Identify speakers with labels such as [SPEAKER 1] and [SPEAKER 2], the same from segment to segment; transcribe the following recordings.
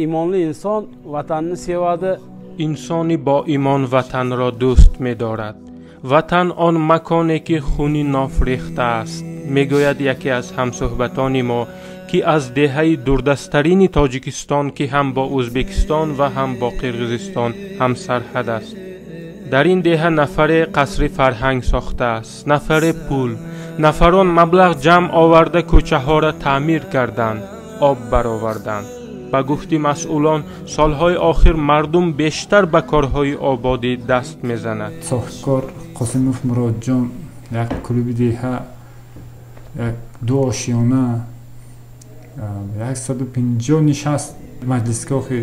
[SPEAKER 1] Iymonli inson vatanni sevadi.
[SPEAKER 2] Insoni бо имон ватанро дӯст медорад. Ватан он маконе ки хуни ноф рехтааст, мегӯяд яке аз ҳамсӯҳбатони мо, ки аз деҳаи дурдасттарини Тоҷикистон, ки ҳам бо Ӯзбекистон ва ҳам бо Қирғизистон ҳамсарҳад аст. Дар ин деҳа нафаре қасри фарҳанг сохтааст, нафаре пул, нафарон маблағ ҷамъ оварда кӯчаҳоро таъмир карданд, об бароварданд. Ба гуфти масъулон, солҳои охир мардум бештар ба корҳои ободӣ даст мезанад.
[SPEAKER 3] Соҳибкор Қосимов Муродҷон як клуби деҳа, як ду ошиёна, 150 нишаст маҷлисгоҳи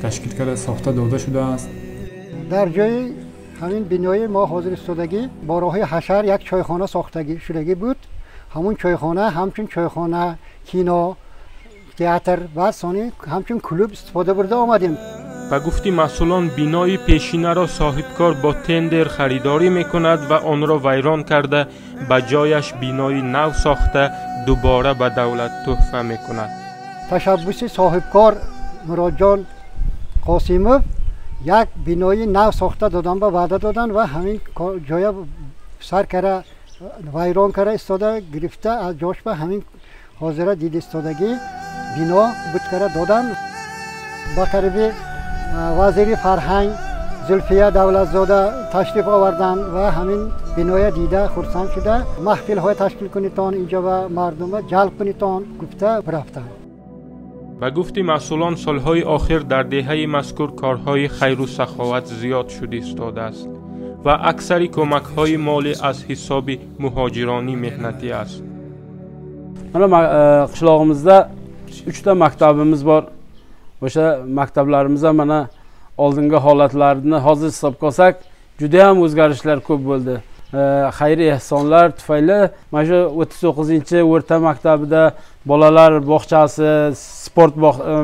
[SPEAKER 3] ташкил карда сохта дода шудааст.
[SPEAKER 4] Дар ҷои ҳамин бинои мо ҳозир истодагӣ бо роҳи ҳашар як чойхона сохтагӣ шудагӣ буд. Ҳамун чойхона ҳамчун чойхона, кино, театр ва сони ҳамчун клуб истифода бурда омадем.
[SPEAKER 2] Ба гуфти масъулон, бинои пешинаро соҳибкор бо тендер харидорӣ мекунад ва онро вайрон карда ба ҷояш бинои нав сохта дубора ба давлат тӯҳфа мекунад.
[SPEAKER 4] Ташаббуси соҳибкор Муродҷон Қосимов як бинои нав сохта додан ба ваъда додан ва ҳамин ҷоя сар кара вайрон кара истода гирифта аз ҷош ба ҳамин ҳозира дида истодагӣ бино буткара додан. Ба қариби вазири фарҳанг Зулфия Давлатзода ташриф оварданд ва ҳамин биноя дида хурсанд шуда маҳфилҳои ташкил кунитон, инҷо ба мардума ҷалб кунитон гуфта рафтанд.
[SPEAKER 2] Ба гуфти масъулон, солҳои охир дар деҳаи мазкур корҳои хайру саховат зиёд шуд истодааст ва аксари кӯмакҳои молӣ аз ҳисоби муҳоҷирони меҳнатӣ аст.
[SPEAKER 1] Mana qishlog'imizda 3 ta maktabimiz bor. O'sha maktablarimizda mana oldingi holatlarni hozir hisobga olsak, juda ham o'zgarishlar ko'p bo'ldi. Xayr ehsonlar tufayli mana shu 39-o'rta maktabida bolalar bog'chasi, sport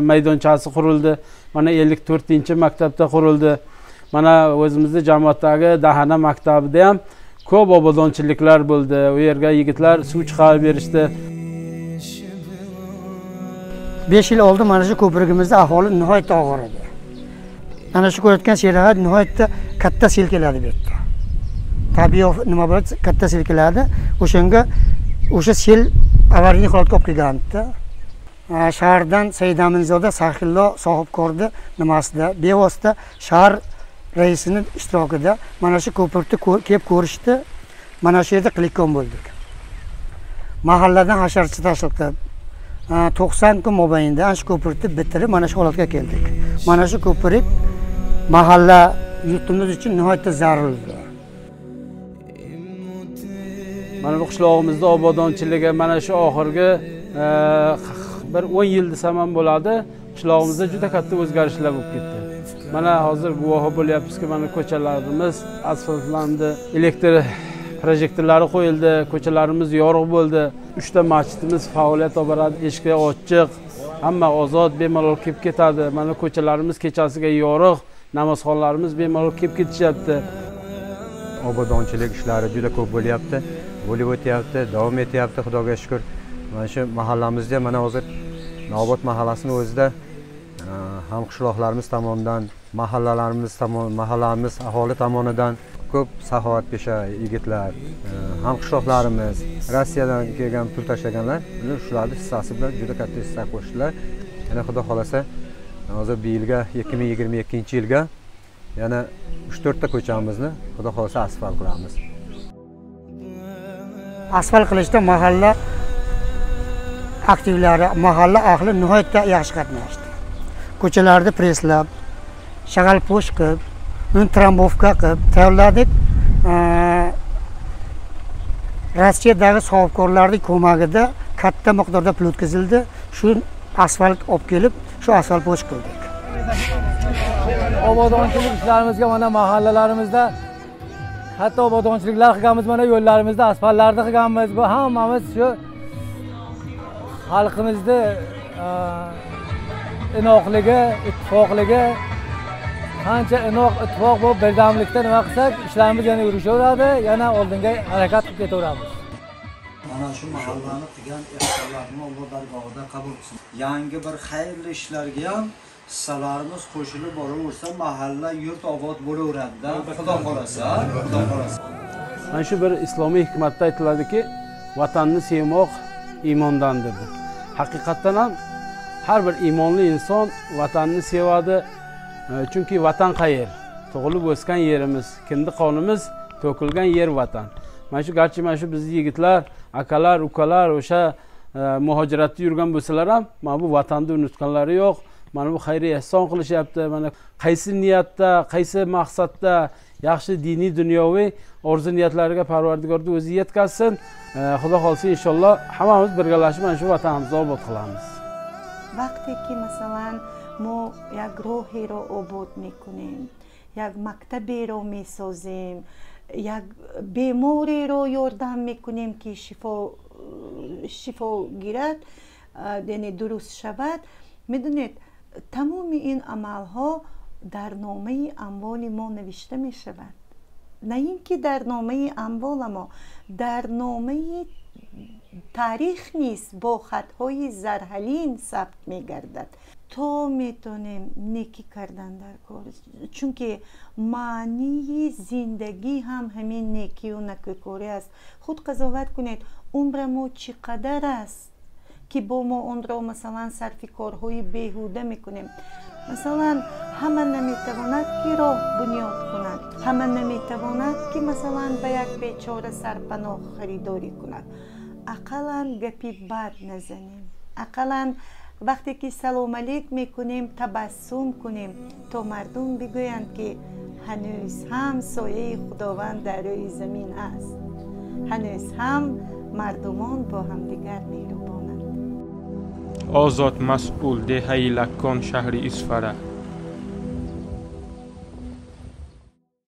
[SPEAKER 1] maydonchasi qurildi. Mana 54-maktabda qurildi. Mana o'zimizni jamoatdagi Dahana maktabida ham ko'p obodonchiliklar bo'ldi. U yerga yigitlar suv chiqarib berishdi.
[SPEAKER 5] 5 yil oldin mana shu ko'prigimizda ahvoli nihoyatda og'ir edi. Mana shu ko'rayotgan sel nihoyatda katta sel keladi bu yerda. Tabiiy nima bo'ladi, katta sel keladi. O'shanga o'sha sel avariy holatga olib kelgandi. Shahardan Saidaminzoda Sahillo sohibkorni nimasida bevosita shahar raisining ishtirokida mana shu ko'prikni kelib ko'rishdi. Mana shu yerda qilikon bo'ldik. Mahalladan hasharchi tashkil qilib 90 kun mobaynida ana shu ko'prikni bitirib mana shu holatga keldik. Mana shu ko'prik mahalla yurtimiz uchun nihoyatda zarurdir.
[SPEAKER 1] Mana bu qishlog'imizda obodonchiligi mana shu oxirgi bir 10 yil desam ham bo'ladi. Qishlog'imizda juda katta o'zgarishlar bo'lib ketdi. Mana hozir guvohi bo'lyapmizki, mana ko'chalarimiz asfaltlandi, elektr projektorlari qo'yildi, ko'chalarimiz yorug' bo'ldi. 3 ta masjidimiz faoliyat olib boradi, eshiklar ochiq, hamma ozod, bemalol kelib ketadi. Mana ko'chalarimiz kechasiga yorug', namozxonlarimiz bemalol kelib ketishyapti.
[SPEAKER 6] Obodonchilik ishlari juda ko'p bo'lyapti, bo'lib o'tyapti, davom etyapti, Xudoga shukr. Mana shu mahallamizda mana hozir Nobod mahallasining o'zida ham qishloqlarimiz tomonidan, mahallalarimiz tomon, mahallamiz aholi tomonidan ko'p saxovatpesha yigitlar, ham qishloqlarimiz Rossiyadan kelgan pul tashlaganlar, shularning hissasi bilan juda katta hissa qo'shdilar. Yana Xudo xolasa hozir bu yilga 2022-yilga yana 3-4 ta ko'chamizni Xudo xolasa asfalt qilamiz.
[SPEAKER 5] Asfalt qilishda mahalla aktivlari, mahalla ahli nihoyatda yaxshi qatnashdi. Ko'chalarni preslab, shag'alpo'sh qilib, uni trambovka qilib tayyorladik. Rossiyadagi sohibkorlarning ko'magida katta miqdorda pul o'tkazildi. Shu asfalt olib kelib, shu asfalt po'sh qildik.
[SPEAKER 7] Obodonchilik ishlarimizga mana mahallalarimizda hatto obodonchiliklar qilganmiz, mana yo'llarimizda asfaltlarni qilganmiz. Bu hammamiz shu xalqimizni inoqligi, ittifoqligi, qancha inoq ittifoq bo'lib birdamlikda nima qilsak, ishlarimiz yana yurishaveradi, yana oldinga harakat qilib ketaveramiz.
[SPEAKER 8] Mana shu mahallani qilgan ehsonlarini Alloh dargohida qabul qilsin. Yangi bir xayrli ishlarga ham hissalarimiz qo'shilib boraversa, mahalla yurt obod bo'laveradi-da. Xudo xolasa, Xudo xolasa.
[SPEAKER 1] Mana shu bir islomiy hikmatda aytiladiki, vatanni sevmoq iymondandir. Haqiqatdan ham har bir iymonli inson vatanni sevadi. Chunki vatan qayer? Tug'ilib o'sgan yerimiz, kindik qonimiz to'kilgan yer vatan. Mana shu garchi mana shu bizni yigitlar, akalar, ukalar o'sha muhojiratda yurgan bo'lsalar ham mana bu vatanni unutganlari yo'q. Mana bu xayriya ehson qilishyapti. Mana qaysi niyatda, qaysi maqsadda yaxshi diniy, dunyoviy orzu niyatlariga Parvardigorni o'zi yetkazsin. Xudo xolasa inshaalloh hammamiz birgalashib mana shu vatanimizni obod qilamiz.
[SPEAKER 9] Vaqtiki masalan мо як роҳеро обод мекунем, як мактаберо месозем, як бемореро ёрдам мекунем ки шифо гирад, яъне дуруст шавад. Медонед, тамоми ин амалҳо дар номаи амволи мо навишта мешавад. На ин ки дар номаи амвола мо, дар номаи таърих низ бо хатҳои зарҳалин сабт мегардад. То метонем некӣ кардан дар кор, чунки маънии зиндагӣ ҳам ҳамин некию накӯкорӣ аст. Худ қазоват кунед, умра мо чӣ қадар аст ки бо мо онро масалан сарфи корҳои беҳуда мекунем. Масалан, ҳама наметавонад ки роҳ бунёд кунад, ҳама наметавонад ки масалан ба як бечора сарпаноҳ харидорӣ кунад. Ақаллан гапи бад назанем, ақаллан вақте ки салом алейк мекунем табассум кунем, то мардум бигӯянд ки ҳанӯз ҳам сояи Худованд дар рӯи замин аст, ҳанӯз ҳам мардумон бо ҳамдигар меҳрубонанд.
[SPEAKER 2] Озод Масъул, деҳаи Лаккон, шаҳри Исфара.